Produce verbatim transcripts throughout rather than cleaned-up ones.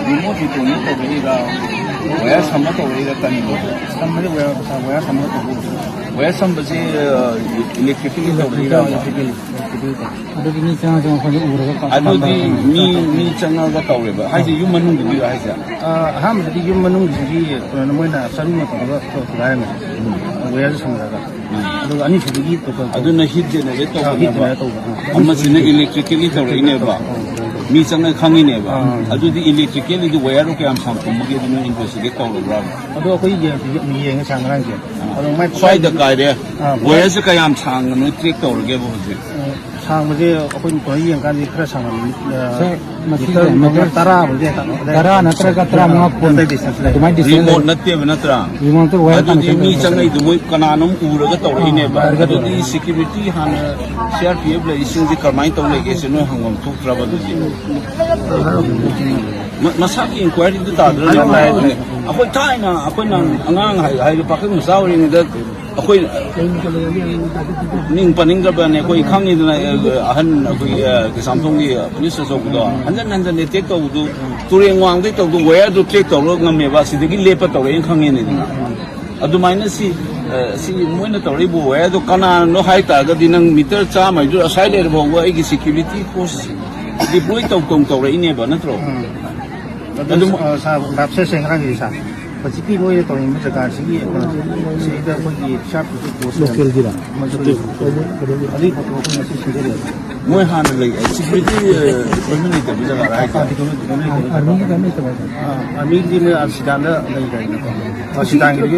Remote ꯔꯤꯇꯣꯟꯅ ꯇꯧꯔꯛꯏꯔꯥ, ꯋꯥꯌꯔ ꯁꯝꯃ ꯇꯧꯔꯛꯏꯔꯥ ꯇꯟꯕꯗꯣ? ꯁꯝꯕꯗꯤ ꯋꯥꯌꯔ, ꯋꯥꯌꯔ ꯁꯝꯃꯒ ꯇꯧꯕ ꯑꯣꯏꯗꯣꯏꯅꯤ꯫ ꯋꯥꯌꯔ ꯁꯝꯕꯁꯤ, ꯑ, ꯏꯂꯦꯛꯇ꯭ꯔꯤꯛꯀꯤ ꯇꯧꯔꯛꯏꯔꯥ? ꯏꯂꯦꯛꯇ꯭ꯔꯤꯛꯀꯤ ꯇꯧꯔꯛꯏ꯫ ꯑꯗꯨꯗꯤ ꯃꯤ ꯆꯪꯉ ꯆꯪꯉ ꯑꯩꯈꯣꯏꯅ ꯎꯔꯒ ꯀ-, ꯑꯗꯨꯗꯤ ꯀꯝꯕ ꯃꯤ, ꯃꯤ ꯆꯪꯉꯒ ꯇꯧꯔꯦꯕ ꯍꯥꯏꯁꯦ, ꯌꯨꯝ ꯃꯅꯨꯡꯗꯨꯒꯤꯔꯣ ꯍꯥꯏꯁꯦ? ꯑ, ꯑꯍꯥꯟꯕꯗꯗꯤ ꯌꯨꯝ ꯃꯅꯨꯡꯒꯤꯁꯤꯒꯤ ꯀꯩꯅꯣꯅ ꯃꯣꯏꯅ ꯆꯔꯨꯅ ꯇꯧꯔꯒ ꯇꯧꯔꯛꯄ ꯍꯥꯏꯔꯝꯃꯦ꯫ ꯎꯝ꯫ ꯋꯥꯌꯔꯁꯦ ꯁꯝꯅꯔꯒ꯫ ꯎꯝ꯫ ꯑꯗꯨꯒ ꯑꯅꯤꯁꯨꯕꯒꯤ ꯇꯣꯈꯣ-, ꯑꯗꯨꯅ ꯍꯤꯠ ꯖꯦꯅꯦꯔꯦꯠ ꯑ, ꯍꯤꯠ ꯇꯧꯕꯅꯦꯕ꯫ ꯖꯦꯅꯦꯔꯦꯠ ꯇꯧꯕ꯫ ꯑ, ꯑꯃꯁꯤꯅ ꯑꯅꯤꯁꯨꯕꯒꯤ ꯏꯂꯦꯛꯇ꯭ꯔꯤꯀꯦꯂꯤ ꯇꯧꯔꯛꯏꯅꯦꯕ꯫ ꯑ, ꯑ, ꯑ꯫ ꯃꯤ ꯆꯪꯉ ꯈꯪꯉꯤꯅꯦꯕ꯫ ꯑ꯫ ꯑꯗꯨꯗꯤ ꯏꯂꯦꯛꯇ꯭ꯔꯤꯀꯦꯜꯒꯤꯗꯤ ꯋꯥꯌꯔꯗꯣ ꯀꯌꯥꯝ ꯁꯥꯡ ꯄꯨꯝꯕꯒꯦ ꯑꯗꯨ ꯅꯣꯏ ꯏꯟꯚꯦꯁꯇꯤꯒꯦꯠ ꯇꯧꯔꯕ꯭ꯔꯥ? ꯑꯗꯣ ꯑꯩꯈꯣꯏ ꯌꯦꯡ-, ꯌꯦꯡꯉꯦ ꯁꯥꯔ ꯉꯔꯥꯡꯁꯦ꯫ ꯑ꯫ ꯑꯗꯣ ꯃꯥꯏ ꯁ꯭ꯋꯥꯏꯗ ꯀꯥꯏꯔꯦ꯫ ꯑ, ꯋꯥꯌꯔꯁꯦ ꯀꯌꯥꯝ ꯁꯥꯡꯅ ꯅꯣꯏ ꯇ꯭ꯔꯦꯛ ꯇꯧꯔꯒꯦꯕ ꯍꯧꯖꯤꯛ? ꯑ, ꯁꯥꯡꯕꯁꯦ ꯑꯩꯈꯣꯏꯅ ꯀꯩꯅꯣ ꯌꯦꯡꯀꯥꯟꯗꯗꯤ ꯈꯔ ꯁꯥꯡꯉꯝꯃꯤ꯫ ꯑ, ꯁꯥꯔ, ꯃꯁꯤꯁꯦ ꯃꯤꯇꯔ ꯃꯤꯇꯔ ꯇꯔꯥꯃꯨꯛꯇꯤ ꯍꯦꯟꯒꯠꯂꯝꯒꯅꯤ꯫ ꯇꯔꯥ ꯅꯠꯇ꯭ꯔꯒ ꯇꯔꯥꯃꯉꯥ, ꯀꯨꯟ ꯑꯗꯨꯗꯥꯏ distance ꯂꯩ꯫ ꯑꯗꯨꯃꯥꯏꯅ distance ꯔꯤꯃꯣꯠ ꯂꯩ꯫ ꯅꯠꯇꯦꯕ ꯅꯠꯇ꯭ꯔꯥ? ꯔꯤꯃꯣꯠꯇ ꯋꯥꯌꯔ ꯑꯗꯨꯗꯤ ꯀꯅꯦꯛꯁꯟ ꯃꯤ ꯇꯧꯔꯒ ꯆꯪꯉꯛꯏꯗꯣ ꯃꯣꯏ ꯀꯅꯥꯅꯣꯝ ꯎꯔꯒ ꯇꯧꯔꯛꯏꯅꯦꯕ꯫ ꯑꯥ, ꯎꯔꯒ ꯑꯗꯨꯗꯤ ꯇꯧꯔꯛꯏ꯫ ꯁꯦꯀ꯭ꯌꯨꯔꯤꯇꯤ ꯍꯥꯟꯅ ꯁꯤ ꯑꯥꯔ ꯄꯤ ꯑꯦꯐ ꯂꯩꯔꯤꯁꯤꯡꯁꯦ ꯀꯔꯝꯍꯥꯏꯅ ꯇꯧ ꯂꯩꯒꯦ ꯁꯤ ꯅꯣꯏ ꯍꯪꯐꯝ ꯊꯣꯛꯇ꯭ꯔꯕ ꯑꯗꯨꯗꯤ? ꯃ-, ꯃꯁꯥꯒꯤ ꯏꯟꯀ꯭ꯋꯥꯏꯔꯤꯗꯨ ꯇꯥꯗ꯭ꯔꯅꯦ? ꯑꯩꯈꯣꯏ ꯊꯥꯏꯅ ꯑꯩꯈꯣꯏꯅ ꯑꯉꯥꯡ ꯍꯥꯏ-, ꯍꯥꯏꯗꯤ ꯄꯥꯈꯪ ꯃꯆꯥ ꯑꯣꯏꯔꯤꯉꯩꯗ ꯑꯩꯈꯣꯏ ꯃꯤꯡ ꯄꯟꯅꯤꯡꯗ꯭ꯔꯕꯅꯦ, ꯑꯩꯈꯣꯏ ꯈꯪꯉꯤꯗꯅ, ꯑꯦ, ꯑꯍꯟ ꯑꯩꯈꯣꯏꯒꯤ, ꯑꯦ, ꯀꯩꯁꯥꯝꯊꯣꯡꯒꯤ ꯄꯨꯂꯤꯁ ꯑꯆꯧꯕꯗꯣ ꯍꯟꯖꯟ ꯍꯟꯖꯟ ꯑꯦꯇꯦꯛ ꯇꯧꯕꯗꯨ, ꯇꯨꯔꯦꯟ ꯋꯥꯡꯗꯩ ꯇꯧꯕꯗꯨ ꯋꯥꯌꯔꯗꯨ ꯇ꯭ꯔꯦꯛ ꯇꯧꯔꯒ ꯉꯝꯃꯦꯕ, ꯑꯁꯤꯗꯒꯤ ꯂꯦꯞꯄ ꯇꯧꯔꯛꯑꯦꯅ ꯈꯪꯉꯦꯅꯦꯗꯅ꯫ ꯑꯗꯨꯃꯥꯏꯅ ꯁꯤ, ꯑꯦ, ꯁꯤ ꯃꯣꯏꯅ ꯇꯧꯔꯛꯏꯕ ꯋꯥꯌꯔꯗꯣ ꯀꯅꯥꯅꯣ ꯍꯥꯏ ꯇꯥꯔꯒꯗꯤ ꯅꯪ ꯃꯤꯇꯔ ꯆꯥꯝꯃ ꯍꯥꯏꯗꯨ ꯑꯁ꯭ꯋꯥꯏ ꯂꯩꯔ ꯐꯥꯎꯕ ꯑꯩꯒꯤ ꯁꯦꯀ꯭ꯌꯨꯔꯤꯇꯤ ꯐꯣꯔꯁ ꯗꯤꯄ꯭ꯂꯣꯏ ꯇꯧ ꯇꯧ ꯇꯧꯔꯛꯏꯅꯦꯕ, ꯅꯠꯇ꯭ꯔꯣ? ꯎꯝ꯫ ꯑꯗꯨ, ꯑꯗꯨꯝ ꯑ, ꯁꯥꯔ, ꯂꯥꯞꯁꯦ ꯁꯦꯡꯅ ꯍꯥꯏꯔꯒꯗꯤ, ꯁꯥꯔ, ꯍꯧꯖꯤꯛꯀꯤ ꯃꯣꯏꯅ ꯇꯧꯅꯤꯡꯕ ꯖꯒꯥꯁꯤꯒꯤ, ꯑ, ꯁꯤꯗ ꯑꯩꯈꯣꯏꯒꯤ ꯁꯤ ꯑꯥꯔ ꯄꯤ ꯑꯦꯐ ꯄꯣꯁ ꯂꯣꯀꯦꯜꯒꯤꯔ? ꯃꯗꯨꯒꯤ, ꯑꯗꯨꯒꯤ ꯄꯣꯠꯇꯣ ꯑꯩꯈꯣꯏ ꯉꯁꯤ ꯁꯤꯟꯖꯔꯦ꯫ ꯃꯣꯏ ꯍꯥꯟꯅ ꯂꯩ, ꯁꯦꯀ꯭ꯌꯨꯔꯤꯇꯤ, ꯑ, ꯗꯤꯄꯥꯔꯠꯃꯦꯟ ꯂꯩꯇꯕ ꯖꯒꯥꯔ ꯍꯥꯏꯁꯦ? ꯑꯥꯔꯃꯤꯒꯤ ꯀꯔꯤꯝ ꯂꯩꯇꯕ ꯍꯥꯏꯇꯥꯔꯦ꯫ ꯑꯥꯔꯃꯤꯒꯤꯗꯤ ꯃꯣꯏ ꯁꯤꯗꯥꯟꯗ ꯂꯩ ꯀꯥꯏꯅꯀꯣ꯫ ꯑ, ꯁꯤꯗꯥꯟꯒꯤꯗꯨꯒꯤ,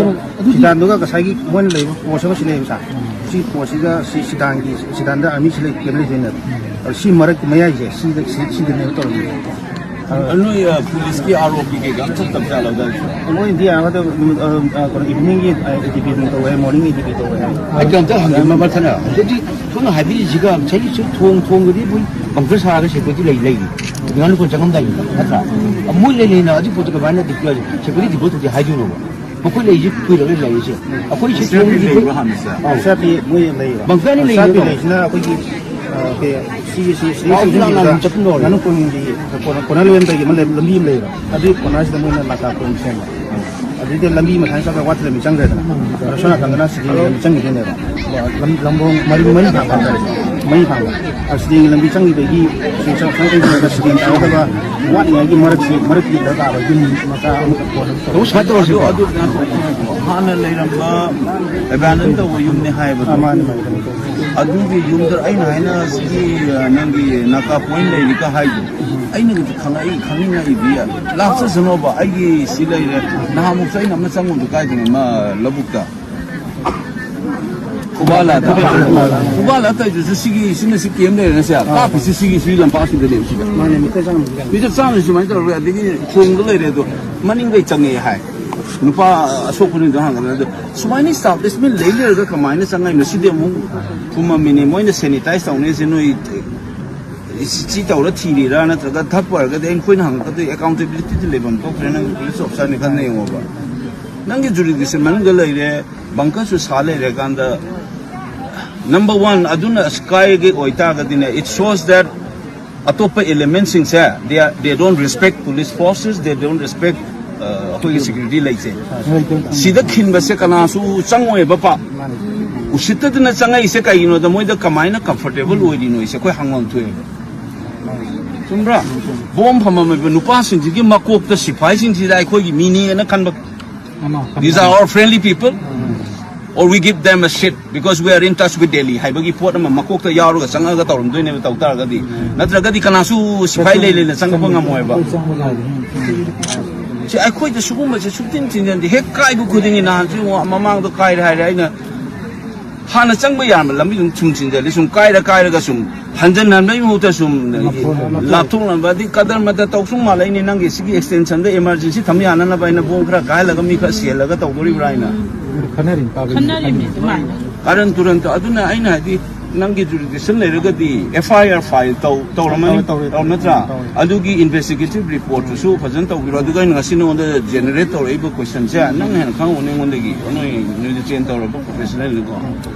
ꯁꯤꯗꯥꯟꯗꯨꯒ ꯉꯁꯥꯏꯒꯤ ꯃꯣꯏꯅ ꯂꯩꯕ ꯄꯣꯁ ꯑꯃꯁꯨ ꯂꯩꯌꯦꯕ, ꯁꯥꯔ꯫ ꯁꯤ ꯄꯣꯁꯁꯤꯗ ꯁꯤ ꯁꯤꯗꯥꯟꯒꯤ, ꯁꯤꯗꯥꯟꯗ ꯑꯥꯔꯃꯤꯁꯤ ꯂꯩ, ꯀꯩꯅꯣ ꯂꯩꯗꯣꯏꯅꯦꯕ꯫ ꯑꯗꯣ ꯁꯤ ꯃꯔꯛꯀꯤ ꯃꯌꯥꯏꯁꯦ, ꯁꯤꯗ, ꯁꯤ, ꯁꯤꯗꯅꯦꯕ ꯇꯧꯔꯝꯃꯤꯁꯦ꯫ ꯑ, ꯅꯣꯏ, ꯑ, ꯄꯨꯂꯤꯁꯀꯤ ꯑꯥꯔ ꯑꯣ ꯄꯤ ꯀꯩꯀꯥ ꯑꯝꯇ ꯇꯧꯗꯦ ꯍꯥꯏꯕꯗ? ꯃꯣꯏꯅꯗꯤ ꯌꯥꯔꯒꯗꯤ, ꯎꯝ, ꯑ, ꯑ, ꯀꯩꯅꯣ, ꯏꯚꯤꯅꯤꯡꯒꯤ, ꯑ, ꯑꯦ ꯇꯤ ꯄꯤ ꯑꯗꯨꯝ ꯇꯧꯋꯦ, ꯃꯣꯔꯅꯤꯡ ꯑꯦ ꯇꯤ ꯄꯤ ꯇꯧꯋꯦ ꯍꯥꯏ꯫ ꯑꯩ ꯑꯝꯇ ꯍꯪꯒꯦ, ꯃꯃꯥ ꯊꯥꯅ꯫ ꯍꯧꯖꯤꯛꯇꯤ ꯁꯣꯝꯅ ꯍꯥꯏꯕꯤꯔꯤꯁꯤꯒ ꯉꯁꯥꯏꯒꯤ ꯁꯨꯝ ꯊꯣꯡ, ꯊꯣꯡꯒꯗꯤ ꯃꯣꯏ ꯕꯪꯀꯔ ꯁꯥꯔꯒ ꯁꯦꯀ꯭ꯌꯨꯔꯤꯇꯤ ꯂꯩ, ꯂꯩꯔꯤ꯫ ꯅꯍꯥꯟ ꯂꯨꯄꯥ ꯆꯪꯉꯝꯗꯥꯏꯒꯤ, ꯅꯠꯇ꯭ꯔꯥ? ꯃꯣꯏ ꯂꯩ ꯂꯩꯅ ꯑꯗꯨ ꯄꯣꯠꯇꯣ ꯀꯃꯥꯏꯅ ꯗꯤꯄ꯭ꯂꯣꯏ, ꯁꯦꯀ꯭ꯌꯨꯔꯤꯇꯤ ꯗꯤꯄ꯭ꯂꯣꯏ ꯇꯧꯗꯦ ꯍꯥꯏꯗꯣꯏꯅꯣꯕ? ꯃꯈꯣꯏ ꯂꯩꯔꯤꯁꯦ ꯀꯨꯏꯔꯕ ꯂꯩꯔꯤꯁꯦ꯫ ꯑꯩꯈꯣꯏ ꯁꯤ ꯁꯤ ꯑꯥꯔ ꯄꯤ ꯊꯣꯡꯒꯤ ꯂꯩꯕ꯭ꯔꯣ ꯍꯥꯟꯅꯁꯦ? ꯑꯧ꯫ ꯁꯤ ꯑꯥꯔ ꯄꯤ ꯃꯣꯏ ꯂꯩꯌꯦꯕ꯫ ꯕꯪꯀꯔ ꯑꯅꯤ ꯁꯤ ꯑꯥꯔ ꯄꯤ ꯂꯩꯌꯦꯕ꯫ ꯂꯩꯁꯤꯅ ꯑꯩꯈꯣꯏꯒꯤ ꯑꯣꯀꯦ, ꯁꯤꯒꯤ ꯁꯤ ꯁꯤ ꯉꯥꯅꯨ ꯀꯣꯡꯒꯤ ꯀꯣꯅꯔ ꯂꯩꯔꯝꯗꯥꯏꯒꯤ ꯑꯃ ꯂꯩ-, ꯂꯝꯕꯤ ꯑꯃ ꯂꯩꯌꯦꯕ, ꯑꯗꯨꯒꯤ ꯀꯣꯅꯔꯁꯤꯗ ꯃꯣꯏꯅ ꯅꯥꯀꯥ ꯄꯣꯏꯟ ꯁꯦꯝꯕ꯫ ꯑꯗꯨꯗꯤ ꯂꯝꯕꯤ ꯃꯊꯥꯏ ꯆꯠꯂꯒ ꯋꯥꯠꯇ ꯂꯝꯕꯤ ꯆꯪꯈ꯭ꯔꯦꯗꯅ, ꯑꯗꯣ ꯁꯣꯝ ꯅꯥꯀꯟꯗꯅ ꯁꯤꯒꯤ ꯂꯝꯕꯤ ꯆꯪꯈꯤꯗꯣꯏꯅꯦꯕ꯫ ꯂꯝ-, ꯂꯝꯕꯣꯡ ꯃꯔꯤ, ꯃꯔꯤ ꯐꯥꯡꯕ ꯍꯥꯏꯇꯥꯔꯦ, ꯃꯔꯤ ꯐꯥꯡꯕ꯫ ꯑꯁꯤꯗꯒꯤ ꯂꯝꯕꯤ ꯆꯪꯈꯤꯕꯒꯤ ꯁꯤ ꯆꯪ-, ꯆꯪ-, ꯆꯪꯈꯤꯕꯗ ꯁꯤꯗꯤ ꯇꯥꯒꯗꯕ ꯋꯥꯠꯂꯤꯉꯩꯒꯤ ꯃꯔꯛꯁꯤ, ꯃꯔꯛꯀꯤ ꯗꯔꯀꯥꯔ ꯑꯣꯏꯕ ꯌꯨꯝ ꯃꯆꯥ ꯑꯃꯈꯛ ꯀꯣꯟꯅ ꯇꯧꯁꯤ꯫ ꯁꯨꯃꯥꯏꯅ ꯇꯧꯔꯁꯤꯀꯣ꯫ ꯑꯗꯨ, ꯑꯗꯨ ꯍꯥꯟꯅ ꯂꯩꯔꯝꯕ ꯑꯦꯕꯦꯟꯗꯟ ꯇꯧꯕ ꯌꯨꯝꯅꯤ ꯍꯥꯏꯕꯗꯣ꯫ ꯑꯥ, ꯃꯥꯅꯤ, ꯃꯥꯅꯤ, ꯃꯥꯅꯤ꯫ ꯑꯗꯨꯒꯤ ꯌꯨꯝꯗ ꯑꯩꯅ ꯍꯥꯏꯅ ꯁꯤꯒꯤ, ꯑ, ꯅꯪꯒꯤ ꯅꯥꯀꯥ ꯄꯣꯏꯟ ꯂꯩꯔꯤꯒ ꯍꯥꯏꯗꯣ, ꯑꯩꯅꯒꯁꯨ ꯈꯪꯉꯛꯏ, ꯈꯪꯅꯤꯡꯉꯛꯏꯗꯤ, ꯂꯥꯞꯆꯁꯅꯣꯕ, ꯑꯩꯒꯤ ꯁꯤ ꯂꯩꯔꯦ꯫ ꯅꯍꯥꯟꯃꯨꯛꯁꯨ ꯑꯩꯅ ꯑꯃ ꯆꯪꯉꯨꯕꯗꯣ ꯀꯥꯏꯗꯅꯣ, ꯑꯃ ꯂꯧꯕꯨꯛꯇ꯫ ꯈꯨꯕꯥꯂꯥꯗ꯫ ꯈꯨꯕꯥꯂꯥ ꯇꯧꯔꯤꯗꯨꯁꯨ ꯁꯤꯒꯤ, ꯁꯤꯅ ꯁꯤ ꯀꯦꯝ ꯂꯩꯔꯦꯅ ꯁꯦ, ꯀꯥꯞꯄꯤꯁꯤ ꯁꯤꯒꯤ, ꯁꯤ ꯂꯝꯄꯥꯛꯁꯤꯗ ꯂꯩꯕꯁꯤꯗ꯫ ꯃꯥꯅꯦ, ꯃꯤꯇꯔ ꯆꯥꯝꯃ꯫ ꯃꯤꯇꯔ ꯆꯥꯝꯃꯁꯤ ꯁꯨꯃꯥꯏꯅ ꯇꯧꯔꯒ, ꯑꯗꯒꯤ ꯊꯣꯡꯗ ꯂꯩꯔꯦ ꯑꯗꯣ, ꯃꯅꯤꯡꯗꯩ ꯆꯪꯉꯛꯑꯦ ꯍꯥꯏ꯫ ꯅꯨꯄꯥ ꯑꯁꯣꯛꯄꯅꯤꯗꯣ ꯍꯪꯒꯗ꯭ꯔꯥ? ꯑꯗꯣ ꯁꯨꯃꯥꯏꯅ ꯏꯁꯇꯥꯕ꯭ꯂꯤꯁꯃꯦꯟ ꯂꯩ ꯂꯩꯔꯒ ꯀꯃꯥꯏꯅ ꯆꯪꯉꯛꯏꯅꯣ? ꯁꯤꯗꯤ ꯑꯃꯨꯛ ꯐꯨꯝꯃꯝꯃꯤꯅꯤ, ꯃꯣꯏꯅ ꯁꯦꯅꯤꯇꯥꯏꯁ ꯇꯧꯅꯤꯁꯦ ꯅꯣꯏ ꯁꯤ ꯇꯧꯔ ꯊꯤꯔꯤꯔꯥ, ꯅꯠꯇ꯭ꯔꯒ ꯊꯛꯄ ꯑꯣꯏꯔꯒꯗꯤ ꯑꯩꯈꯣꯏꯅ ꯍꯪꯉꯛꯀꯗꯣꯏ ꯑꯦꯀꯥꯎꯟꯇꯦꯕꯤꯂꯤꯇꯤꯗꯤ ꯂꯩꯐꯝ ꯊꯣꯛꯇ꯭ꯔꯦ꯫ ꯅꯪ ꯄꯨꯂꯤꯁ ꯑꯣꯐꯤꯁꯥꯔꯅꯤ ꯈꯟꯅ ꯌꯦꯡꯉꯣꯕ꯫ ꯅꯪꯒꯤ ꯖꯨꯔꯤꯗꯤꯛꯁꯟ ꯃꯅꯨꯡꯗ ꯂꯩꯔꯦ, ꯕꯪꯀꯔꯁꯨ ꯁꯥ ꯂꯩꯔꯦ ꯀꯥꯟꯗ, ꯅꯝꯕꯔ ꯋꯥꯟ, ꯑꯗꯨꯅ ꯀꯥꯏꯒꯦ ꯑꯣꯏꯇꯥꯔꯒꯗꯤꯅꯦ, it shows that ꯑꯇꯣꯞꯄ ꯑꯦꯂꯤꯃꯦꯟꯁꯤꯡꯁꯦ, they are, they don't respect police forces, they don't respect, uh, ꯑꯩꯈꯣꯏꯒꯤ ꯁꯦꯀ꯭ꯌꯨꯔꯤꯇꯤ ꯂꯩꯁꯦ꯫ ꯁꯤꯗ ꯈꯤꯟꯕꯁꯦ ꯀꯅꯥꯁꯨ ꯆꯪꯉꯣꯏꯕ ꯄꯥꯛ꯫ ꯎꯁꯤꯠꯇꯗꯅ ꯆꯪꯉꯛꯏꯁꯦ ꯀꯩꯒꯤꯅꯣꯗ, ꯃꯣꯏꯗ ꯀꯃꯥꯏꯅ ꯀꯝꯐꯣꯔꯇꯦꯕꯜ ꯑꯣꯏꯔꯤꯅꯣ ꯍꯥꯏꯁꯦ ꯑꯩꯈꯣꯏ ꯍꯪꯐꯝ ꯊꯣꯛꯑꯦꯕ꯫ ꯆꯨꯝꯕ꯭ꯔꯥ? ꯕꯣꯝ ꯐꯝꯃꯝꯃꯤꯕ ꯅꯨꯄꯥꯁꯤꯡꯁꯤꯒꯤ ꯃꯀꯣꯛꯇ ꯁꯤꯐꯥꯏꯁꯤꯡꯁꯤꯗ ꯑꯩꯈꯣꯏꯒꯤ ꯃꯤꯅꯦꯅ ꯈꯟꯕ꯫ These are our friendly people. Or we give them a shit because we are in touch with Delhi ꯍꯥꯏꯕꯒꯤ ꯄꯣꯠ ꯑꯃ ꯃꯀꯣꯛꯇ ꯌꯥꯎꯔꯒ ꯆꯪꯉꯒ ꯇꯧꯔꯝꯗꯣꯏꯅꯦꯕ, ꯇꯧ ꯇꯥꯔꯒꯗꯤ꯫ ꯅꯠꯇ꯭ꯔꯒꯗꯤ ꯀꯅꯥꯁꯨ ꯁꯤꯐꯥꯏ ꯂꯩ ꯂꯩꯅ ꯆꯪꯉꯛꯄ ꯉꯝꯃꯣꯏꯕ꯫ ꯁꯤ ꯑꯩꯈꯣꯏꯗ ꯁꯤꯒꯨꯝꯕꯁꯦ ꯁꯨꯡꯊꯤꯟ ꯊꯤꯟꯖꯟꯗꯦ꯫ ꯍꯦꯛ ꯀꯥꯏꯕ ꯈꯨꯗꯤꯡꯒꯤ, ꯅꯍꯥꯟꯁꯨ ꯌꯦꯡꯉꯣ, ꯃꯃꯥꯡꯗ ꯀꯥꯏꯔꯦ ꯍꯥꯏꯔꯦ, ꯑꯩꯅ ꯍꯥꯟꯅ ꯆꯪꯕ ꯌꯥꯔꯝꯕ ꯂꯝꯕꯤꯗꯨ ꯁꯨꯝ ꯊꯤꯟꯖꯜꯂꯤ, ꯁꯨꯝ ꯀꯥꯏꯔ ꯀꯥꯏꯔꯒ ꯁꯨꯝ ꯍꯟꯖꯟ ꯍꯟꯕꯒꯤ ꯃꯍꯨꯠꯇ ꯁꯨꯝ ꯂꯥꯞꯊꯣꯛꯅꯕ, ꯑꯗꯩ ꯀꯗꯔ ꯃꯗꯔ ꯇꯧ ꯁꯨꯝ ꯃꯥꯜꯂꯛꯏꯅꯦ꯫ ꯅꯪꯒꯤ ꯁꯤꯒꯤ ꯑꯦꯛꯁꯇꯦꯟꯁꯟꯗ ꯏꯃꯥꯔꯖꯦꯟꯁꯤ ꯊꯝ ꯌꯥꯅꯅꯕ ꯑꯩꯅ ꯕꯣꯝ ꯈꯔ ꯀꯥꯏꯍꯜꯂꯒ ꯃꯤ ꯈꯔ ꯁꯤꯍꯜꯂꯒ ꯇꯧꯗꯣꯔꯤꯕ꯭ꯔꯥ ꯍꯥꯏꯅ꯫ ꯈꯟꯅꯔꯤꯕ ꯑꯗꯨꯃꯥꯏꯅ꯫ ꯀꯥꯔꯟ ꯇꯨꯔꯟ ꯇꯧ-, ꯑꯗꯨꯅ ꯑꯩꯅ ꯍꯥꯏꯗꯤ, ꯅꯪꯒꯤ ꯖꯨꯔꯤꯗꯤꯛꯁꯟ ꯂꯩꯔꯒꯗꯤ ꯑꯦꯐ ꯑꯥꯏ ꯑꯥꯔ ꯐꯥꯏꯜ ꯇꯧ-, ꯇꯧꯔꯝꯃꯅꯤ, ꯇꯧꯔꯦ, ꯇꯧꯔꯦ, ꯇꯧꯔꯝ ꯅꯠꯇ꯭ꯔꯥ? ꯇꯧꯔꯦ꯫ ꯑꯗꯨꯒꯤ ꯏꯟꯚꯦꯁꯇꯤꯒꯦꯇꯤꯚ ꯔꯤꯄꯣꯔꯠꯇꯨꯁꯨ ꯐꯖꯅ ꯇꯧꯕꯤꯔꯣ꯫ ꯑꯗꯨꯒ ꯑꯩꯅ ꯉꯁꯤ ꯅꯉꯣꯟꯗ ꯖꯦꯅꯦꯔꯦꯠ ꯇꯧꯔꯛꯏꯕ ꯀꯣꯏꯁꯟꯁꯦ ꯅꯪ ꯍꯦꯟꯅ ꯈꯪꯉꯝꯒꯅꯤ ꯑꯩꯉꯣꯟꯗꯒꯤ, ꯅꯣꯏ, ꯅꯣꯏꯗꯤ ꯇ꯭ꯔꯦꯟ ꯇꯧꯔꯕ ꯄ꯭ꯔꯣꯐꯦꯁꯅꯦꯜꯅꯤꯀꯣ꯫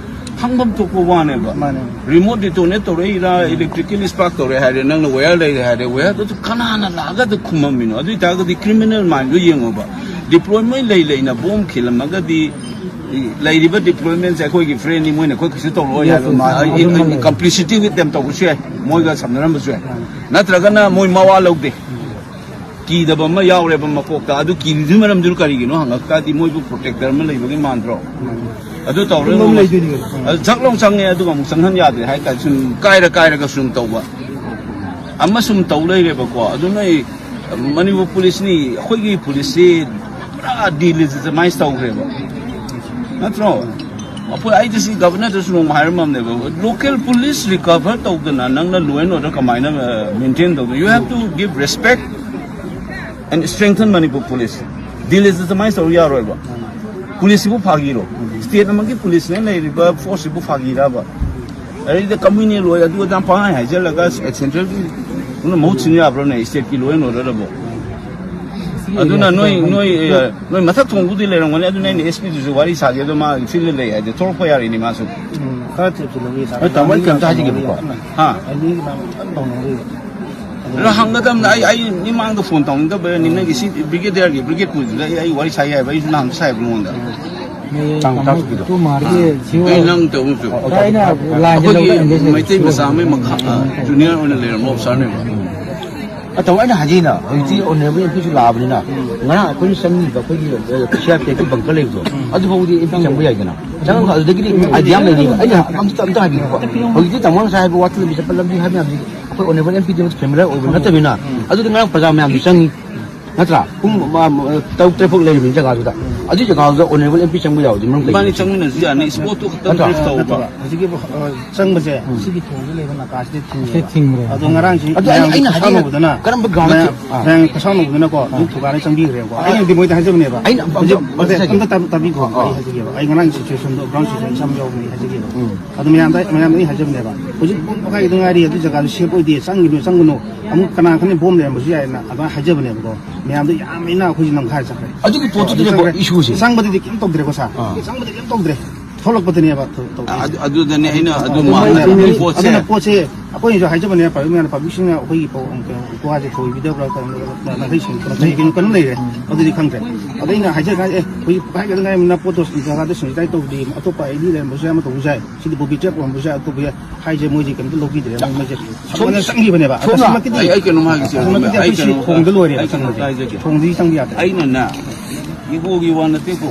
ꯈꯪꯐꯝ ꯊꯣꯛꯄ ꯋꯥꯅꯦꯕ꯫ ꯃꯥꯅꯦ꯫ Remote detonate ꯇꯧꯔꯛꯏꯔꯥ, electrical spark ꯇꯧꯔꯦ ꯍꯥꯏꯔꯦ, ꯅꯪꯅ wire ꯂꯩꯔꯦ ꯍꯥꯏꯔꯦ, wire ꯗꯨ ꯀꯅꯥꯅ ꯂꯥꯛꯑꯒ ꯑꯗꯨ ꯈꯨꯝꯃꯝꯃꯤꯅꯣ? ꯑꯗꯨ ꯑꯣꯏꯇꯥꯔꯒꯗꯤ criminal mind ꯗꯨ ꯌꯦꯡꯉꯣꯕ꯫ Deployment ꯂꯩ ꯂꯩꯅ bomb ꯈꯤꯜꯂꯝꯃꯒꯗꯤ, ꯂꯩꯔꯤꯕ deployment ꯁꯦ ꯑꯩꯈꯣꯏꯒꯤ friend ꯅꯤ, ꯃꯣꯏꯅ ꯑꯩꯈꯣꯏ ꯀꯩꯁꯨ ꯇꯧꯔꯛꯑꯣꯏ ꯍꯥꯏꯕ꯫ Yes, yes. ꯃꯥ-, ꯑꯩ, ꯑꯩ, ꯑꯩ complicity with them ꯇꯧꯕꯁꯨ ꯌꯥꯏ, ꯃꯣꯏꯒ ꯁꯝꯅꯔꯝꯕꯁꯨ ꯌꯥꯏ꯫ ꯅꯠꯇ꯭ꯔꯒꯅ ꯃꯣꯏ ꯃꯋꯥ ꯂꯧꯗꯦ꯫ ꯀꯤꯗꯕ ꯑꯃ ꯌꯥꯎꯔꯦꯕ ꯃꯀꯣꯛꯇ꯫ ꯑꯗꯨ ꯀꯤꯔꯤꯗꯨꯒꯤ ꯃꯔꯝꯗꯨ ꯀꯔꯤꯒꯤꯅꯣ ꯍꯪꯉꯛ ꯇꯥꯔꯗꯤ, ꯃꯣꯏꯕꯨ protector ꯑꯃ ꯂꯩꯕꯒꯤ ꯃꯥꯟꯗ꯭ꯔꯣ? ꯑꯗꯨ ꯇꯧꯔꯦ꯫ ꯑꯗꯨꯝ ꯂꯩꯗꯣꯏꯅꯤ ꯀꯩꯅꯣ꯫ ꯑꯗꯨ ꯖꯛ ꯂꯥꯎ ꯆꯪꯉꯦ, ꯑꯗꯨꯒ ꯑꯃꯨꯛ ꯆꯪꯍꯟ ꯌꯥꯗ꯭ꯔꯦ ꯍꯥꯏꯇꯥꯔꯦ꯫ ꯁꯨꯝ ꯀꯥꯏꯔ ꯀꯥꯏꯔꯒ ꯁꯨꯝ ꯇꯧꯕ ꯑꯃ ꯁꯨꯝ ꯇꯧ ꯂꯩꯔꯦꯕꯀꯣ꯫ ꯑꯗꯨ ꯅꯣꯏ ꯃꯅꯤꯄꯨꯔ police ꯅꯤ, ꯑꯩꯈꯣꯏꯒꯤ police ꯁꯤ ꯄꯨꯔꯥ delegitimize ꯇꯧꯈ꯭ꯔꯦꯕ, ꯅꯠꯇ꯭ꯔꯣ? ꯑꯩꯈꯣꯏ, ꯑꯩꯗꯤ ꯁꯤ governor ꯗꯁꯨ ꯅꯣꯡꯃ ꯍꯥꯏꯔꯝꯃꯕꯅꯦꯕ, local police recover ꯇꯧꯗꯅ ꯅꯪꯅ law and order ꯀꯃꯥꯏꯅ, ꯑ, maintain ꯇꯧꯗꯣꯏꯅꯣ? You have to give respect and strengthen Manipur police. Delegitimize ꯇꯧ ꯌꯥꯔꯣꯏꯕ꯫ Police ꯁꯤꯕꯨ ꯐꯥꯒꯤꯔꯣ? State ꯑꯃꯒꯤ police ꯅꯦ ꯂꯩꯔꯤꯕ force ꯁꯤꯕꯨ ꯐꯥꯒꯤꯔꯕ? ꯑꯗꯩꯗ communal ꯑꯣꯏ, ꯑꯗꯨ ꯑꯗꯥ ꯄꯪꯍꯥꯏ ꯍꯥꯏꯖꯜꯂꯒ central ꯒꯤ ꯃꯍꯨꯠ ꯁꯤꯟ ꯌꯥꯕ꯭ꯔꯣꯅꯦ, state ꯀꯤ law and order ꯕꯨ? ꯑꯗꯨꯅ ꯅꯣꯏ, ꯅꯣꯏ, ꯑ, ꯅꯣꯏ ꯃꯊꯛ ꯊꯣꯡꯕꯨꯗꯤ ꯂꯩꯔꯝꯒꯅꯤ, ꯑꯗꯨꯅ ꯑꯩꯅ S P ꯗꯨꯁꯨ ꯋꯥꯔꯤ ꯁꯥꯒꯦ, ꯑꯗꯣ ꯃꯥ field ꯂꯩ ꯍꯥꯏꯗꯤ ꯊꯣꯛꯂꯛꯄ ꯌꯥꯔꯤꯅꯤ ꯃꯥꯁꯨ꯫ ꯎꯝ, ꯈꯔ ꯊꯦꯞꯁꯤꯜꯂꯝꯃꯤ ꯁꯥꯔ꯫ ꯍꯣꯏ, ꯇꯥꯃꯣ, ꯑꯩ ꯀꯩꯝꯇ ꯍꯥꯏꯖꯒꯦꯕꯀꯣ꯫ ꯍꯥ? ꯑꯩ ꯃꯤ ꯀꯅꯥꯝ ꯇꯧꯅꯤꯡꯗꯦꯕ꯫ ꯑꯗꯨꯅ ꯍꯪꯒꯗꯕꯅ ꯑꯩ, ꯑꯩ ꯃꯤꯃꯥꯡꯗ phone ꯇꯧꯅꯤꯡꯗꯕꯩꯅꯤ, ꯅꯪꯒꯤ ꯁꯤ brigadier ꯒꯤ brigade ꯄꯨꯗꯨꯗ ꯑꯩ, ꯑꯩ ꯋꯥꯔꯤ ꯁꯥ ꯌꯥꯏꯕ, ꯑꯩꯁꯨ ꯅꯍꯥꯟꯁꯨ ꯁꯥꯏꯕ ꯅꯉꯣꯟꯗ꯫ ꯇꯥꯡ ꯇꯔꯥꯇꯔꯨꯛꯀꯤꯗꯣ꯫ ꯇꯨ ꯃꯥꯔꯒꯤ ꯁꯤ ꯑꯩ ꯅꯪ ꯇꯧꯅꯤꯁꯨ꯫ ꯑꯣ, ꯑꯣ, ꯑꯩꯅ ꯇꯥꯡ ꯂꯥꯏꯟꯗ ꯑꯩꯈꯣꯏꯒꯤ ꯂꯧꯕ engagement ꯃꯩꯇꯩ ꯃꯆꯥ ꯑꯃꯒꯤ ꯃꯈꯥ, ꯑ, junior ꯑꯣꯏꯅ ꯂꯩꯔꯝꯕ officer ꯅꯦꯕ꯫ ꯑ, ꯇꯥꯃꯣ, ꯑꯩꯅ ꯍꯥꯏꯖꯩꯅ, ꯍꯧꯖꯤꯛꯇꯤ honourable M P ꯁꯨ ꯂꯥꯛꯑꯕꯅꯤꯅ, ꯉꯔꯥꯡ ꯑꯩꯈꯣꯏꯅ ꯆꯪꯉꯤꯕ ꯑꯩꯈꯣꯏꯒꯤ, ꯑ, C R P F ꯀꯤ bunker ꯂꯩꯕꯗꯣ, ꯑꯗꯨꯐꯥꯎꯗꯤ M P ꯆꯪꯕ ꯌꯥꯏꯗꯅ꯫ ꯆꯪꯉꯒ ꯑꯗꯨꯗꯒꯤꯗꯤ idea ꯑꯃ ꯂꯩꯅꯤꯕ꯫ ꯑꯩꯅ ꯑꯝꯇ, ꯑꯝꯇ ꯍꯥꯏꯕꯤꯒꯦꯀꯣ꯫ ꯍꯧꯖꯤꯛꯇꯤ ꯇꯥꯃꯣ ꯉꯁꯥꯏ ꯍꯥꯏꯕ ꯋꯥꯠꯇ ꯂꯝꯕꯤ ꯆꯠꯄ ꯂꯝꯕꯤ ꯍꯥꯏꯕ ꯃꯌꯥꯝꯁꯤ ꯑꯩꯈꯣꯏ honourable M P ꯗꯤ ꯑꯃꯠꯇ familiar ꯑꯣꯏꯕ ꯅꯠꯇꯕꯅꯤꯅ, ꯑꯗꯨꯗꯤ ꯉꯔꯥꯡ ꯄ꯭ꯔꯖꯥ ꯃꯌꯥꯝꯁꯨ ꯆꯪꯉꯤ꯫ ꯅꯠꯇ꯭ꯔꯥ? ꯄꯨꯡ ꯃ-, ꯃ-, ꯇꯔꯨꯛ ꯇꯔꯦꯠ ꯐꯥꯎ ꯂꯩꯔꯤꯕꯅꯤ ꯖꯒꯥꯗꯨꯗ꯫ ꯑꯗꯨꯒꯤ ꯖꯒꯥꯗꯨꯗ honourable M P ꯆꯪꯕ ꯌꯥꯎꯔꯗꯤ ꯃꯔꯝ ꯀꯩꯒꯤꯅꯣ? ꯏꯕꯥꯅꯤ ꯆꯪꯃꯤꯟꯅꯁꯨ ꯌꯥꯅꯤ, spot ꯇꯨ ꯈꯛꯇꯪ ꯅꯠꯇ꯭ꯔꯥ? Brief ꯇꯧꯕ꯫ ꯅꯠꯇꯕ, ꯍꯧꯖꯤꯛꯀꯤ, ꯑ, ꯆꯪꯕꯁꯦ, ꯎꯝ꯫ ꯁꯤꯒꯤ ꯊꯣꯡꯁꯦ ꯂꯩꯕ ꯅꯀꯥꯁꯤꯗ ꯊꯤꯡꯉꯦꯕ꯫ ꯁꯤ ꯊꯤꯡꯈ꯭ꯔꯦ꯫ ꯑꯗꯣ ꯉꯔꯥꯡꯁꯤ ꯑꯗꯣ ꯑꯩꯅ, ꯃꯌꯥꯝꯒꯤ ꯑꯩꯅ ꯍꯥꯏꯅꯤꯡꯉꯤ, ꯈꯨꯠꯁꯥꯎꯅꯧꯕꯗꯨꯅ, ꯀꯔꯝꯕ ground ꯗ ꯃꯌꯥꯝ, ꯊꯤ-, ꯑꯥ꯫ ꯃꯌꯥꯝꯒꯤ ꯈꯨꯠꯁꯥꯎꯅꯧꯕꯗꯨꯅꯀꯣ, ꯑꯥ꯫ ꯙꯨꯞ ꯊꯨꯒꯥꯏꯔ ꯆꯪꯕꯤꯈ꯭ꯔꯦꯕꯀꯣ꯫ ꯑꯥ꯫ ꯑꯩꯅꯗꯤ ꯃꯣꯏꯗ ꯍꯥꯏꯖꯕꯅꯦꯕ꯫ ꯑꯩꯅ ꯑꯝꯇ, ꯍꯧꯖꯤꯛ, ꯑꯝꯇ ꯍꯧꯖꯤꯛ, ꯍꯥꯏꯖꯒꯦ꯫ ꯑꯝꯇ ꯇꯥꯕꯤ-, ꯇꯥꯕꯤꯈꯣ, ꯑꯥ꯫ ꯑꯩ ꯍꯥꯏꯖꯒꯦꯕ꯫ ꯑꯩ ꯉꯔꯥꯡ situation ꯗꯣ, ground situation ꯏꯁꯥꯃꯛ ꯌꯥꯎꯕꯅꯤ, ꯑꯩ ꯍꯥꯏꯖꯒꯦꯕ꯫ ꯎꯝ꯫ ꯑꯗꯣ ꯃꯌꯥꯝꯗ, ꯃꯌꯥꯝꯗ ꯑꯩ ꯍꯥꯏꯖꯕꯅꯦꯕ, ꯍꯧꯖꯤꯛ ꯄꯨꯡ ꯃꯈꯥꯏꯒꯤꯗ ꯉꯥꯏꯔꯤ, ꯑꯗꯨ ꯖꯒꯥꯗꯨ safe ꯑꯣꯏꯗꯦ, ꯆꯪꯒꯤꯅꯨ, ꯆꯪꯒꯅꯨ, ꯑꯃꯨꯛ ꯀꯅꯥ ꯈꯪꯅꯤ bomb ꯂꯩꯔꯝꯕꯁꯨ ꯌꯥꯏꯅ ꯑꯗꯨꯃꯥꯏꯅ ꯍꯥꯏꯖꯕꯅꯦꯕꯀꯣ꯫ ꯃꯌꯥꯝꯗꯣ ꯌꯥꯝꯃꯦꯅ ꯑꯩꯈꯣꯏꯁꯦ ꯅꯝꯈꯥꯏꯔ ꯆꯠꯈ꯭ꯔꯦ꯫ ꯑꯗꯨꯒꯤ ꯄꯣꯠꯇꯨꯗꯅꯦꯕ ꯆꯪꯈ꯭ꯔꯦ꯫ Issue ꯁꯦ꯫ ꯆꯪꯕꯗꯗꯤ ꯀꯩꯝ ꯇꯧꯗ꯭ꯔꯦꯀꯣ ꯁꯥꯔ꯫ ꯑꯥ꯫ ꯆꯪꯕꯗꯤ ꯀꯩꯝ ꯇꯧꯗ꯭ꯔꯦ꯫ ꯊꯣꯛꯂꯛꯄꯗꯅꯦꯕ ꯊꯣ-, ꯇꯧꯗꯣꯏꯁꯦ꯫ ꯑꯗꯨ-, ꯑꯗꯨꯗꯅꯦ ꯑꯩꯅ ꯑꯗꯨ ꯑꯗꯨꯅ ꯃꯥꯟꯅ ꯑꯗꯨꯅ ꯄꯣꯠꯁꯦ꯫ ꯑꯗꯨꯅ ꯄꯣꯠꯁꯦ ꯑꯩꯈꯣꯏꯅꯁꯨ ꯍꯥꯏꯖꯕꯅꯦ, ꯄ꯭ꯔꯥꯏꯚꯦꯠ ꯃꯌꯥꯝꯅ ꯄꯥꯕ꯭ꯂꯤꯛꯁꯤꯡꯅ ꯑꯩꯈꯣꯏꯒꯤ ꯄꯥꯎ, ꯀꯩꯅꯣ, ꯋꯥꯁꯦ ꯊꯧꯑꯣꯏꯕꯤꯗꯕ꯭ꯔꯥ, ꯀꯩꯅꯣ, ꯀꯩ, ꯀꯩꯅꯣ ꯀꯟꯅ ꯂꯩꯔꯦ꯫ ꯎꯝ꯫ ꯑꯗꯨꯗꯤ ꯈꯪꯗ꯭ꯔꯦ꯫ ꯑꯗ ꯑꯩꯅ ꯍꯥꯏꯖꯔꯤꯅ, ꯑꯦ, ꯍꯧꯖꯤꯛ ꯍꯥꯏꯒꯗ ꯉꯥꯏꯔꯤꯕꯅꯤꯅ ꯄꯣꯠꯇꯣ ꯖꯒꯥꯗ ꯁꯦꯅꯤꯇꯥꯏ ꯇꯧꯗ꯭ꯔꯤ, ꯑꯇꯣꯞꯄ ꯑꯩꯗꯤ ꯂꯩꯔꯝꯕꯁꯨ ꯌꯥꯏ, ꯑꯃ ꯇꯧꯕꯁꯨ ꯌꯥꯏ, ꯁꯤꯗꯤ ꯕꯣꯕꯤ ꯇ꯭ꯔꯦꯞ ꯑꯣꯏꯔꯝꯕꯁꯨ ꯌꯥꯏ, ꯑꯇꯣꯞꯄ ꯌꯥꯏ ꯍꯥꯏꯁꯦ ꯃꯣꯏꯁꯦ ꯀꯩꯝꯇ ꯂꯧꯕꯤꯗ꯭ꯔꯦ꯫ ꯃꯣꯏ, ꯃꯣꯏꯁꯦ ꯁꯣꯝ-, ꯁꯣꯝꯅ ꯆꯪꯈꯤꯕꯅꯦ꯫ ꯁꯣꯝꯅ ꯑꯁꯤꯃꯛꯀꯤꯗꯤ, ꯑꯩ, ꯑꯩ ꯀꯩꯅꯣꯝ ꯍꯥꯏꯒꯦ, ꯁꯤ ꯑꯁꯤꯃꯛꯀꯤꯗꯤ ꯑꯩ ꯑꯩꯈꯣꯏ ꯁꯤ ꯀꯩꯅꯣꯝ, ꯊꯣꯡꯗ ꯂꯣꯏꯔꯦꯕ ꯑꯩ ꯀꯩꯅꯣꯝꯇ ꯆꯪꯕꯁꯦ꯫ ꯍꯥꯏꯖꯒꯦ꯫ ꯊꯣꯡꯗꯒꯤ ꯆꯪꯕ ꯌꯥꯗ꯭ꯔꯦ꯫ ꯑꯩꯅꯅꯦ, ꯏꯒꯣꯒꯤ ꯋꯥ ꯅꯠꯇꯦꯀꯣ꯫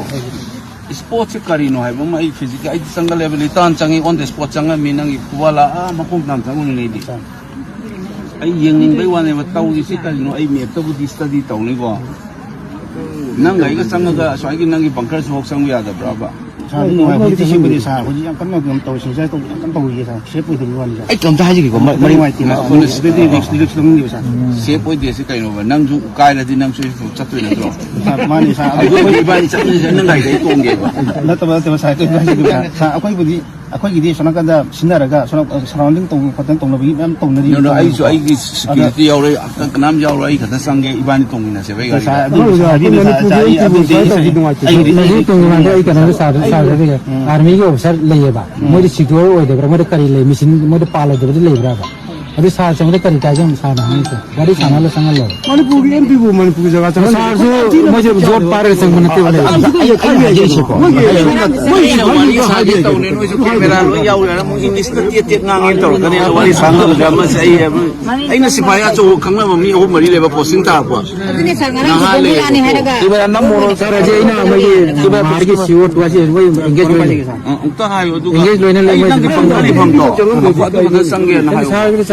ꯏꯁꯄꯣꯔꯠꯁꯦ ꯀꯔꯤꯅꯣ ꯍꯥꯏꯕ ꯑꯃ ꯑꯩ ꯐꯤꯖꯤꯛꯀꯤ ꯑꯩꯗꯤ ꯆꯪꯒꯠꯂꯦꯕ, ꯂꯤꯇꯥꯟ ꯆꯪꯉꯤ, on the spot ꯆꯪꯉꯝꯃꯤ, ꯅꯪꯒꯤ ꯈꯨꯕꯥꯂꯥ ꯑꯥ ꯃꯈꯣꯡ ꯇꯥꯟ ꯆꯪꯉꯨꯅꯤꯅꯦ ꯑꯩꯗꯤ꯫ ꯑꯩ ꯌꯦꯡꯅꯤꯡꯕꯩ ꯋꯥꯅꯦꯕ, ꯇꯧꯔꯤꯁꯤ ꯀꯔꯤꯅꯣ? ꯑꯩ ꯃꯦꯞꯇꯕꯨꯗꯤ ꯁ꯭ꯇꯗꯤ ꯇꯧꯅꯤꯀꯣ꯫ ꯅꯪꯒ ꯑꯩꯒ ꯆꯪꯉꯒ ꯑꯁ꯭ꯋꯥꯏꯒꯤ ꯅꯪꯒꯤ ꯕꯪꯀꯔꯁꯨ ꯍꯣꯛ ꯆꯪꯕ ꯌꯥꯗꯕ꯭ꯔꯕ? ꯁꯥꯔ, ꯑꯗꯨ ꯅꯨꯡꯉꯥꯏꯕ ꯍꯧꯖꯤꯛꯇꯤ ꯁꯤꯕꯨꯗꯤ ꯁꯥꯔ, ꯍꯧꯖꯤꯛ ꯌꯥꯝ ꯀꯟꯅ ꯑꯗꯨꯝ ꯇꯧꯔꯤ, ꯁꯤꯟꯁꯥꯏ ꯇꯧꯕ ꯌꯥꯝ ꯀꯟꯅ ꯇꯧꯔꯤꯌꯦ ꯁꯥꯔ, ꯁꯦꯞ ꯑꯣꯏꯗꯕꯒꯤ ꯋꯥꯅꯤ ꯁꯥꯔ꯫ ꯑꯩ ꯀꯩꯝꯇ ꯍꯥꯏꯖꯒꯦꯀꯣ, ꯃ-, ꯃꯔꯤ ꯅꯨꯡꯉꯥꯏꯇꯦ ꯁꯥꯔ, ꯑꯗꯨꯗꯤ ꯔꯤꯛꯁ, ꯔꯤꯛꯁ ꯂꯧꯅꯤꯡꯗꯦꯕ ꯁꯥꯔ꯫ ꯁꯦꯞ ꯑꯣꯏꯗꯦꯁꯤ ꯀꯩꯅꯣꯕ? ꯅꯪꯁꯨ ꯀꯥꯏꯔꯗꯤ ꯅꯪꯁꯨ ꯆꯠꯇꯣꯏ ꯅꯠꯇ꯭ꯔꯣ? ꯁꯥꯔ, ꯃꯥꯅꯤ ꯁꯥꯔ, ꯑꯗꯨ ꯑꯗꯨ ꯑꯩꯈꯣꯏ ꯏꯕꯥꯅꯤ ꯆꯠꯂꯤꯁꯦ ꯅꯪ ꯒꯥꯔꯤꯗ ꯑꯩ ꯇꯣꯡꯒꯦꯕ꯫ ꯅꯠꯇꯕ, ꯅꯠꯇꯕ ꯁꯥꯔ, ꯀꯩꯅꯣ ꯍꯥꯏꯁꯤꯗꯤ ꯁꯥꯔ, ꯁꯥꯔ, ꯑꯩꯈꯣꯏꯕꯨꯗꯤ, ꯑꯩꯈꯣꯏꯒꯤꯗꯤ ꯁꯣꯝ ꯅꯥꯀꯟꯗ ꯁꯤꯟꯅꯔꯒ ꯁꯣꯝ ꯅꯥ-, ꯁꯔꯥꯎꯟꯗꯤꯡ ꯇꯧꯕ ꯈꯣꯠꯇꯅ ꯇꯧꯅꯕꯒꯤ ꯃꯌꯥꯝ ꯇꯧꯅꯔꯤ꯫ ꯑꯗꯣ ꯑꯩꯁꯨ ꯑꯩꯒꯤ ꯑꯗ ꯁꯦꯀ꯭ꯌꯨꯔꯤꯇꯤ ꯌꯥꯎꯔꯣꯏ, ꯀꯅꯥꯝ ꯌꯥꯎꯔꯣꯏ, ꯑꯩ ꯈꯛꯇ ꯆꯪꯒꯦ, ꯏꯕꯥꯅꯤ ꯇꯣꯡꯃꯤꯟꯅꯁꯦꯕ ꯑꯩ ꯒꯥꯔꯤꯗ꯫ ꯁꯥꯔ, ꯑꯗꯨ ꯑꯗꯨ ꯁꯥꯔ, ꯑꯩ ꯑꯗꯨꯗꯤ ꯑꯩ, ꯑꯩ, ꯑꯩ, ꯍꯧꯖꯤꯛ ꯇꯣꯡꯉꯤꯀꯥꯟꯗ ꯑꯩ ꯀꯩꯅꯣꯗ ꯁꯥꯔꯗ, ꯁꯥꯔꯗ ꯍꯥꯏꯕꯤꯒꯦ꯫ ꯎꯝ꯫ ꯑꯥꯔꯃꯤꯒꯤ ꯑꯣꯐꯤꯁꯥꯔ ꯂꯩꯌꯦꯕ꯫ ꯎꯝ꯫ ꯃꯣꯏꯗꯤ ꯁꯤꯀ꯭ꯌꯣꯔ ꯑꯣꯏꯗꯕ꯭ꯔꯥ? ꯃꯣꯏꯗ ꯀꯔꯤ ꯂꯩ? ꯃꯦꯆꯤꯟ ꯃꯣꯏꯗ ꯄꯥꯜꯂꯣꯏꯗꯕꯗꯤ ꯂꯩꯕ꯭ꯔꯥꯕ? ꯑꯗꯨ ꯁꯥꯔ ꯆꯪꯕꯗ ꯀꯔꯤ ꯀꯥꯏꯒꯦ? ꯁꯥꯔꯅ ꯍꯪꯉꯤꯁꯦ꯫ ꯒꯥꯔꯤ ꯁꯥꯟꯅꯍꯜꯂ ꯆꯪꯍꯜꯂꯣ꯫ ꯃꯅꯤꯄꯨꯔꯒꯤ ꯑꯦꯝ ꯄꯤꯕꯨ ꯃꯅꯤꯄꯨꯔꯒꯤ ꯖꯒꯥ ꯆꯪꯍꯜꯂꯦ꯫ ꯁꯥꯔꯁꯨ ꯃꯣꯏꯁꯦ ꯌꯣꯠ ꯄꯥꯏꯔꯒ ꯆꯪꯕ ꯅꯠꯇꯦꯕ ꯂꯩꯔꯤꯁꯦ꯫ ꯑꯩ, ꯑꯩ, ꯑꯩ ꯍꯥꯏꯖꯔꯤꯁꯦꯀꯣ꯫ ꯃꯣꯏꯒꯤ, ꯑꯩꯅ ꯃꯣꯏꯒꯤ ꯋꯥꯔꯤ ꯁꯥꯒꯦ ꯇꯧꯅꯦ, ꯅꯣꯏꯁꯨ ꯀꯦꯃꯦꯔꯥ ꯂꯣꯏ ꯌꯥꯎꯔꯦ, ꯑꯃꯨꯛ ꯏꯪꯂꯤꯁꯇ ꯇꯦꯠ ꯇꯦꯠ ꯉꯥꯡꯉꯦ ꯇꯧꯔꯛꯀꯅꯤ꯫ ꯑꯗꯣ ꯋꯥꯔꯤ ꯁꯥ ꯉꯝꯗ꯭ꯔꯦ꯫ ꯑꯃꯁꯦ ꯑꯩ, ꯑꯩꯅ ꯁꯤꯐꯥꯏ ꯑꯆꯧꯕ ꯈꯪꯅꯕ ꯃꯤ ꯑꯍꯨꯝ ꯃꯔꯤ ꯂꯩꯕ ꯄꯣꯁꯇꯤꯡ ꯇꯥꯔꯛꯄ꯫ ꯑꯗꯨꯅꯦ ꯁꯥꯔ, ꯉꯔꯥꯡꯁꯨ ꯅꯍꯥ ꯂꯩ꯫ ꯕꯣꯝꯕꯨ ꯌꯥꯅꯤ ꯍꯥꯏꯔꯒ ꯁꯥꯔ, ꯑꯩꯁꯦ ꯑꯩꯅ ꯃꯣꯏꯒꯤ ꯃꯥꯔꯒꯤ ꯁꯤ ꯑꯣ ꯇꯨ ꯑꯁꯤ ꯃꯣꯏ ꯑꯦꯡꯒꯦꯖ ꯂꯣꯏꯅ ꯑ, ꯑꯃꯨꯛꯇ ꯍꯥꯏꯌꯨ, ꯑꯗꯨꯒ ꯑꯦꯡꯒꯦꯖ ꯂꯣꯏꯅ ꯂꯩ ꯑꯩ ꯃꯣꯏꯁꯦ꯫ ꯅꯪꯒꯤ ꯐꯝꯗꯣ, ꯑꯩ ꯐꯝꯗꯣ, ꯑꯗꯨ ꯈꯛꯇ ꯁꯪꯒꯦꯅ ꯍꯥꯏꯌꯨ꯫ ꯁꯥꯔꯒꯤꯗ